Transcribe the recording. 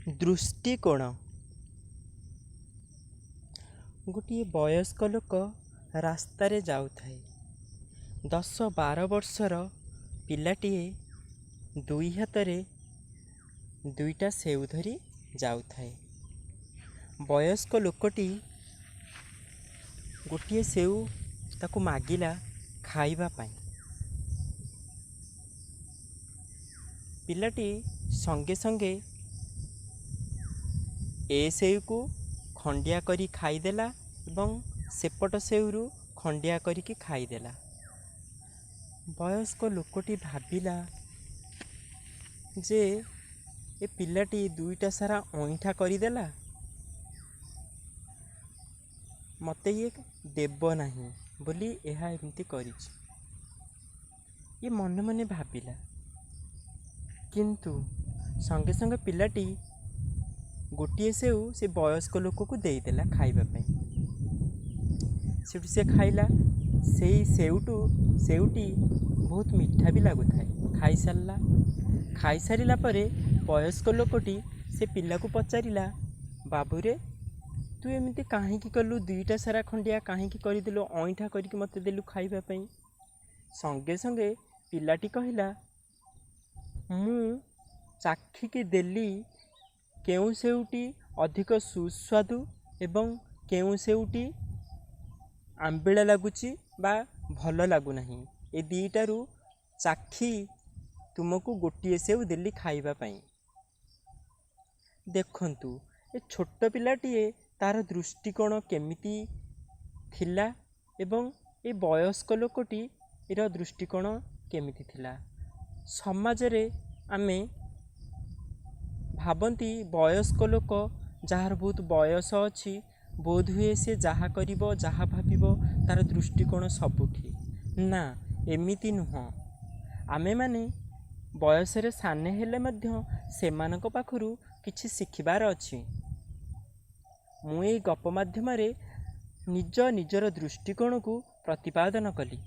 ଦୃଷ୍ଟିକୋଣ। ଗୋଟିଏ ବୟସ୍କ ଲୋକ ରାସ୍ତାରେ ଯାଉଥାଏ। 10-12 ବର୍ଷର ପିଲାଟିଏ ଦୁଇ ହାତରେ ଦୁଇଟା ସେଉ ଧରି ଯାଉଥାଏ। ବୟସ୍କ ଲୋକଟି ଗୋଟିଏ ସେଉ ତାକୁ ମାଗିଲା ଖାଇବା ପାଇଁ। ପିଲାଟି ସଙ୍ଗେ ସଙ୍ଗେ ଏ ସେଉକୁ ଖଣ୍ଡିଆ କରି ଖାଇଦେଲା ଏବଂ ସେପଟ ସେଉରୁ ଖଣ୍ଡିଆ କରିକି ଖାଇଦେଲା। ବୟସ୍କ ଲୋକଟି ଭାବିଲା ଯେ ଏ ପିଲାଟି ଦୁଇଟା ସାରା ଅଇଁଠା କରିଦେଲା, ମୋତେ ଇଏ ଦେବ ନାହିଁ ବୋଲି ଏହା ଏମିତି କରିଛି। ଇଏ ମନେ ମନେ ଭାବିଲା। କିନ୍ତୁ ସଙ୍ଗେ ସଙ୍ଗେ ପିଲାଟି ଗୋଟିଏ ସେଉ ସେ ବୟସ୍କ ଲୋକକୁ ଦେଇଦେଲା ଖାଇବା ପାଇଁ। ସେଠୁ ସେ ଖାଇଲା। ସେଇ ସେଉଟି ବହୁତ ମିଠା ବି ଲାଗୁଥାଏ। ଖାଇସାରିଲା। ଖାଇସାରିଲା ପରେ ବୟସ୍କ ଲୋକଟି ସେ ପିଲାକୁ ପଚାରିଲା, ବାବୁରେ, ତୁ ଏମିତି କାହିଁକି କଲୁ? ଦୁଇଟା ସାରା ଖଣ୍ଡିଆ କାହିଁକି କରିଦେଲୁ, ଅଇଁଠା କରିକି ମୋତେ ଦେଲୁ ଖାଇବା ପାଇଁ? ସଙ୍ଗେ ସଙ୍ଗେ ପିଲାଟି କହିଲା, ମୁଁ ଚାଖିକି ଦେଲି କେଉଁ ସେଉଟି ଅଧିକ ସୁସ୍ୱାଦୁ ଏବଂ କେଉଁ ସେଉଟି ଆମ୍ବିଳା ଲାଗୁଛି ବା ଭଲ ଲାଗୁନାହିଁ। ଏ ଦୁଇଟାରୁ ଚାଖି ତୁମକୁ ଗୋଟିଏ ସେଉ ଦେଲି ଖାଇବା ପାଇଁ। ଦେଖନ୍ତୁ, ଏ ଛୋଟ ପିଲାଟିଏ ତାର ଦୃଷ୍ଟିକୋଣ କେମିତି ଥିଲା ଏବଂ ଏ ବୟସ୍କ ଲୋକଟିର ଦୃଷ୍ଟିକୋଣ କେମିତି ଥିଲା। ସମାଜରେ ଆମେ ଭାବନ୍ତି ବୟସ୍କ ଲୋକ, ଯାହାର ବହୁତ ବୟସ ଅଛି, ବୋଧହୁଏ ସେ ଯାହା କରିବ, ଯାହା ଭାବିବ, ତାର ଦୃଷ୍ଟିକୋଣ ସବୁଠି। ନା, ଏମିତି ନୁହଁ। ଆମେମାନେ ବୟସରେ ସାନ ହେଲେ ମଧ୍ୟ ସେମାନଙ୍କ ପାଖରୁ କିଛି ଶିଖିବାର ଅଛି। ମୁଁ ଏଇ ଗପ ମାଧ୍ୟମରେ ନିଜ ନିଜର ଦୃଷ୍ଟିକୋଣକୁ ପ୍ରତିପାଦନ କଲି।